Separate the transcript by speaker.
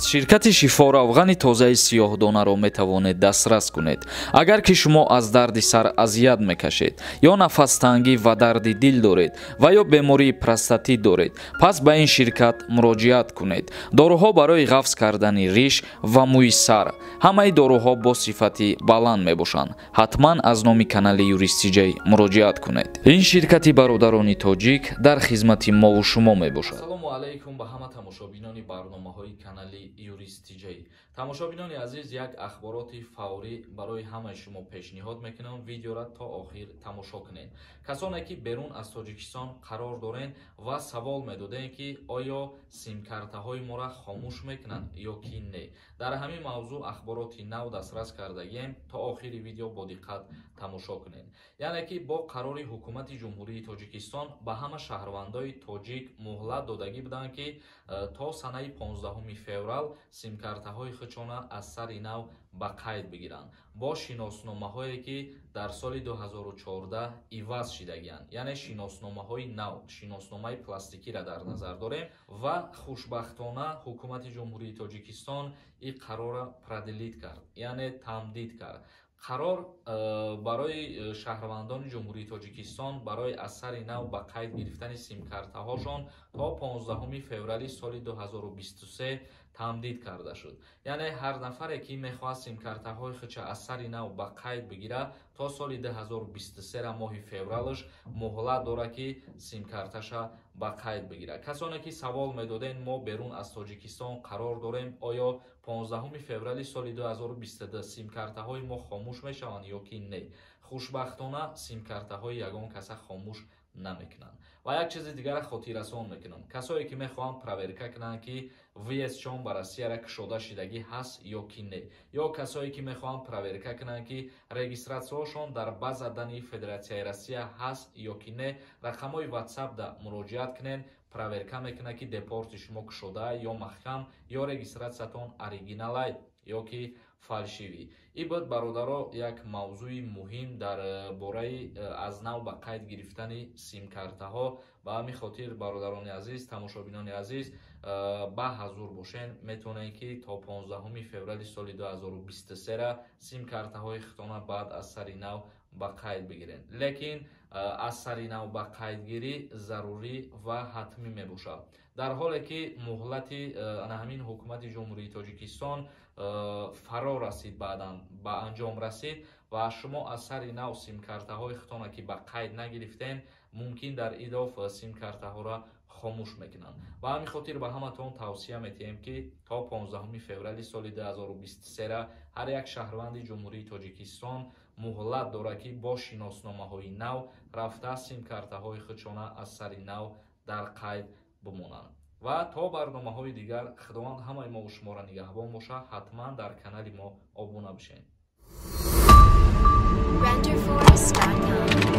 Speaker 1: Аз ширкати Шифо равғани тозаи сиёҳдонаро метавонед дастрас кунед. Агар ки шумо аз дарди сар азият мекашед ё нафастангӣ ва дарди дил доред ва ё бемории простатит доред, пас ба ин ширкат муроҷиат кунед. Доруҳо барои ғафз кардани риш ва мӯи сар. Ҳамаи доруҳо бо сифати баланд мебошанд. Ҳатман аз номи канали Юрист Тиҷай муроҷиат кунед. Ин ширкати бародарони тоҷик дар хизмати мову шумо мебошад. Ассалому алайкум ба ҳама тамошобинони барномаҳои канали Юрист Тиҷай. Тамошобинони азиз, як ахбороти фаврӣ барои ҳамаи шумо пешниҳод мекунам. Видеора то охир тамошо кунед. Касоне ки берун аз Тоҷикистон қарор дорен ва савол медодем, ки оё симкартаҳои моро хомӯш мекунанд ё ки не, дар ҳамин мавзӯъ ахбороти нав дастрас кардагием. То охири видео бо диққат тамошо кунед. Яъне ки бо қарори Ҳукумати Ҷумҳурии Тоҷикистон ба ҳама шаҳрвандои тоҷик муҳлат додагӣ буданд, ки то санаи 15 феврал симкартаҳои худшона аз сари нав ба қайд бигиранд бо шиносномаҳое, ки дар соли 2014 иваз шидагианд, яъне шиносномаҳои нав, шиносномаи пластикиро дар назар дорем. Ва хушбахтона Ҳукумати Ҷумҳурии Тоҷикистон ин қарорро продлить кард, яъне тамдид кард. Қарор барои шаҳрвандони Ҷумҳурии Тоҷикистон барои аз сари нав ба қайд гирифтани симкартаҳошон то 15 феврали соли 2023 тамдид карда шуд. Яъне ҳар нафаре, ки мехоҳад симкартаҳои худша аз сари нав ба қайд бигирад, то соли 2023 моҳи февралш муҳлат дорад, ки симкарташа ба қайд бигирад. Касоне ки савол медодем, мо берун аз Тоҷикистон қарор дорем, оё 15 феврали соли 2022 симкартаҳои мо хомӯш мешаванд ё ки не, хушбахтона симкартаҳои ягон каса хомӯш намекунанд. Ва як чизи дигара хотиррасон мекунам: касое ки мехоҳанд проверка кунанд, ки въездшон ба Россияра кушода шидагӣ ҳаст ё ки не, ё касое ки мехоҳанд проверка кунанд, ки регистратсияҳошон дар база данных Федератсияи Россия ҳаст ё ки не, рақамҳои WhatsApp-да муроҷиат кунед. Проверка мекунад, ки депорти шумо кушода ё маҳкам, ё регистратсиятон оригиналай ё ки фальшивый. И буд, бародаро, як мавзӯи муҳим дар бораи аз нав ба қайд гирифтани симкартаҳо. Ба ҳамин хотир, бародарони азиз, тамошобинони азиз, ба ҳазур бошен. Метавонед, ки то 15 феврали соли 2023 симкартаҳои худтона баъд аз сари нав ба қайд бигиред. Лекин аз сари нав ба қайдгирӣ зарурӣ ва ҳатмӣ мебошад, дар ҳоле ки муҳлати ана ҳамин Ҳукумати Ҷумҳурии Тоҷикистон фаро расид, баъдан ба анҷом расид ва шумо аз сари нав симкартаҳои худтона ки ба қайд нагирифтен, мумкин дар идоф симкартаҳоро хомӯш мекунанд. Ба ҳамин хотир ба ҳаматон тавсия метиҳем, ки то 15 феврали соли 2023 ҳар як шаҳрванди Ҷумҳурии Тоҷикистон муҳлат дорад, ки бо шиносномаҳои нав рафта симкартаҳои худшона аз сари нав дар қайд бимонанд. Ва то барномаҳои дигар Худованд ҳамаи мову шуморо нигаҳбон бошад. Ҳатман дар канали мо обуна бишед.
Speaker 2: Renderforest.com.